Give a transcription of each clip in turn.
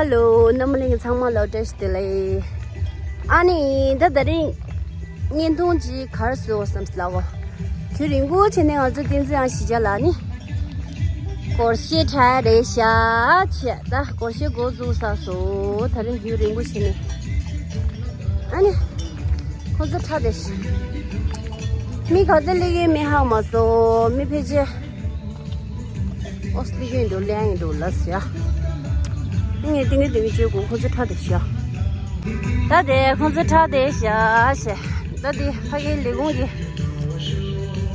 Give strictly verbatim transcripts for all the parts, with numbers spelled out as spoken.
ཧེ་ལོ། རྣམ་པ་ལྷན་རྒྱས་ཚང་མ་ལ་བཀྲ་ཤིས་བདེ་ལེགས། ཨ་ནི་ད་དེ་རིང་བརྙན་ཐུང་ཅིག་ག་རེ་བཟོས་པ་བསམ་སོང་ལབ་པ། དུས་རིང་པོ་བྱས་ནས་ང་ཚོ་བསྟན་འཛིན་དབྱངས་གཞིས་ཆགས་ལ་ནི་སྒོར་གཞས་འཁྲབ་རེད་ཤག་བྱས། ད་སྒོར་གཞས་འགོ་འཛུགས་ཚར་སོང་། དེ་རིང་དུས་རིང་པོ་བྱས་ནས། ཨ་ནི་ཁོ་ཚོ་འཁྲབ་བསྡད་ཤག་མི་ག་ཚོད་སླེབས་ཡོད་མེད་ཧ་གོ་མ་སོང་། མི་ཕལ་ཆེར། ཨོ་སི་ལི་ཡོད་འགྲོ་ལེན་ཡིན་འགྲོ་ལ་ཟེར། ངས་ཏིང་ངེ་ཏིང་ངེ་བྱེད་དགོས། ཁོ་ཚོ་འཁྲབ་བསྡད་ཤག་ད་དེ་ཁོ་ཚོ་འཁྲབ་བསྡད་ཤག་ཞེས། ད་དེ་ཕ་གིའི་ལས་ཁུངས་ཀྱི་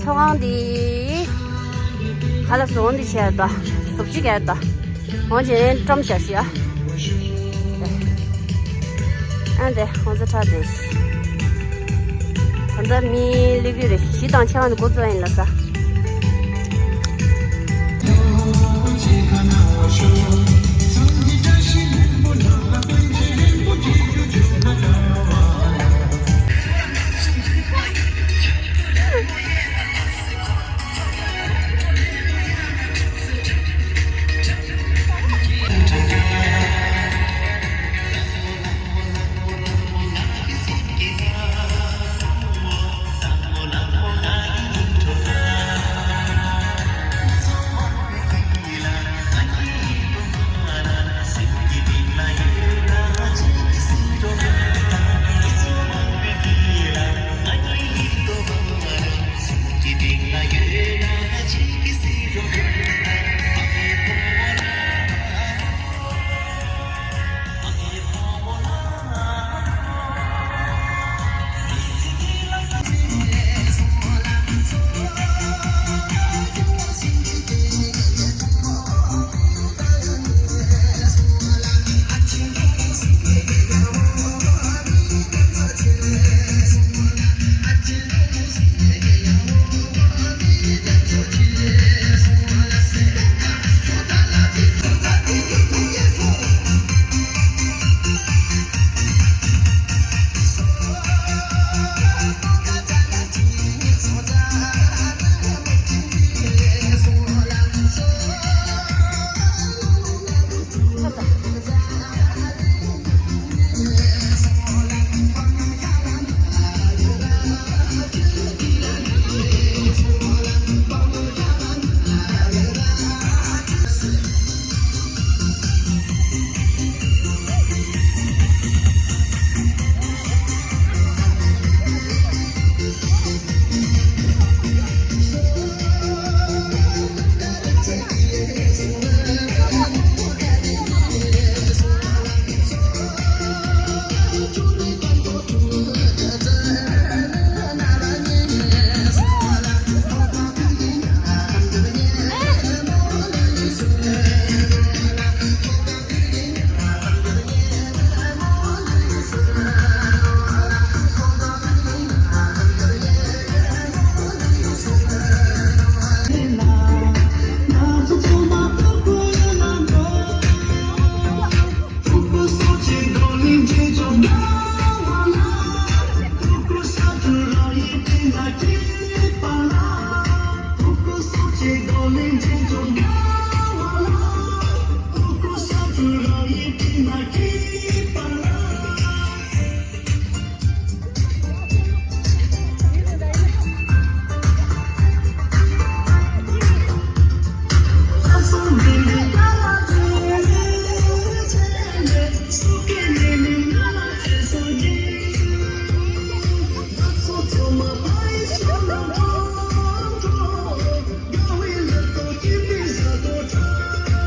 ཚོགས་ཁང་དེ་ག་ལ་བཟོ་འོང་དེ་བྱས་ད་བཟོ་བཅོས་བརྒྱབ་ད། འོང་བྱས་ནས་བཀྲམ་བཞག་ཤག་ཨ་འདི་ཁོང་ཚོ་འཁྲབ་བསྡད་ཤག་ད་ལྟ་མི་སླེབས་ཀྱི་རེད། བཞི་དང་ཕྱེད་ཀ་ནས་འགོ་བཙུགས་ཡིན་ལབ་ས།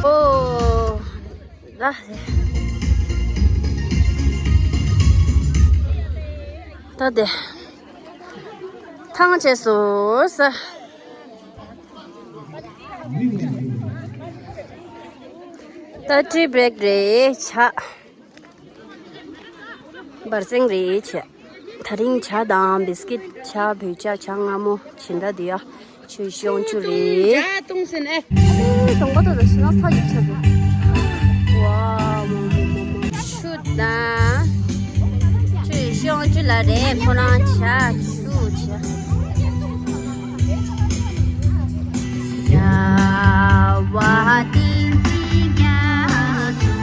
ཨོ། ད་དེ། ཐང་ཆད་སོང་ཟེར། ད་ཊི་བྷི་རེག་རེད་ཆ། འབར་སེང་རེད་ཆ། དེ་རིང་ཇ་དང་བིས་ཀིཊ། ཇ་བོད་ཇ། ཇ་མངར་མོ་ཇི་འདྲ་འདུག་ཡ། ཆུ་ཤོང་ཆུ་རེད། ཇ་བཏུང་ཟིན་ཨེ། ཨེ་གདོང་པ་དང་ཞེ་ན་ཚ་ཡོད་ཆ་འདུག་ཝའོ། ཆུ་དང་། ཆུ་ཤོང་ཆུ་ལ་རེད། ཁོ་རང་ཇ་ཆུ་ཇ། ཇ་བ་ཏིང་ཏིང་ཇ་ཆུ།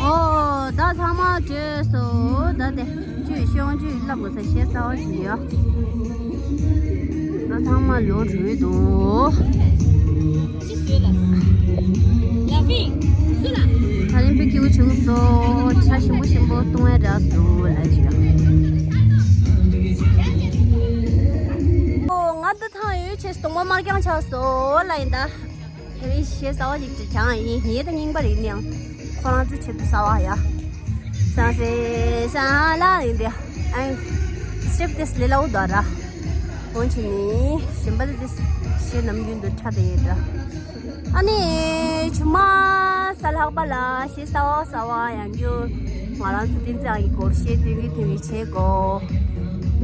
ཨོ། ད་ཚང་མ་བྲོས་སོང་། ད་དེ་ཅུས་ཤོང་ཅུས་བསླབ་དགོས་ས་ཞེ་ས་བ་ཞིག་ཡོད། ད་ཚང་མ་ལོག་བྲོས་འདུག། ད་རིང་དཔེ་སྐྱིད་པོ་བྱུང་སོང་། ཇ་ཞིམ་པོ་ཞིམ་པོ་བཏུང་ཡ་འདྲ་སོང་ལ་ཅི་ཡ། ཨོ། ང་འདི་ཐང་ཡོད་ཆེ་སྟོང་པ་དམར་རྐྱང་ཆགས་སོང་ལ་ཡིན་ད། དེ་རིང་གཞས་གསར་བ་ཞིག་ཅིག་སྦྱངས་ཡིན། ངའི་ད་རྙིང་པ་རེད། ཡིན་ཡང་ཁོ་རང་ཚོའི་ཆེད་དུ་གསར་བ་ཡ། ས་སེ་ས་ལ་ཡིན་ཏེ། ཨ་ནི་སི་ཊེབ་དེ་ལས་སླ་བོ་འདུག་ར། འོན་ཀྱང་ནི་གཞན་པ་དེ་གཞས་ནམ་རྒྱུན་དུ་འཁྲབ་བསྡད་ཡོད་ར། ཨ་ནི་ཆུ་མ་ས་ལྷག་པ་ལ་གཞས་གསར་བ་གསར་བ་ཡང་རྒྱུ། ང་རང་ཚོ་བསྟན་འཛིན་ཨང་གི་སྐོར་བཤད་དུས་ཀྱི་དེ་བའི་བྱེད་དགོ།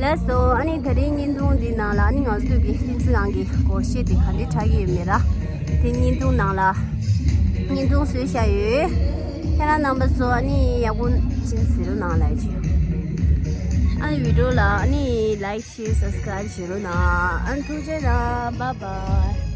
ལགས་སོ། ཨ་ནི་ད་རིང་བརྙན་ཐུང་འདི་ནང་ལ་ཨ་ནི་ང་ཚོ་གི་བསྟན་འཛིན་ཨང་གི་སྐོར་བཤད་དེ་ག་འདྲའི་དྲག་གི་ཡོད་མེད་ར། དེ་བརྙན་ཐུང་ནང་ལ་བརྙན་ཐུང་བཟོས་བཞག་ཡོད། ཁྱེད་རང་རྣམ་པ་ཚོ་ཨ་ནི་ཡག་པོ་ཅིག་གཟིགས་རོགས་གནང་ལ་ཅིག། ཨ་ནི་བི་ཌི་ཡོ་ལ་ཨ་ནི་ལའིཀ་ཤེར་སབ་སི་ཀ་རའིབ་བྱེད་རོགས་གནང་། ཨ་ནི་ཐུགས་རྗེ་གནང་། བཱའི་བཱའི།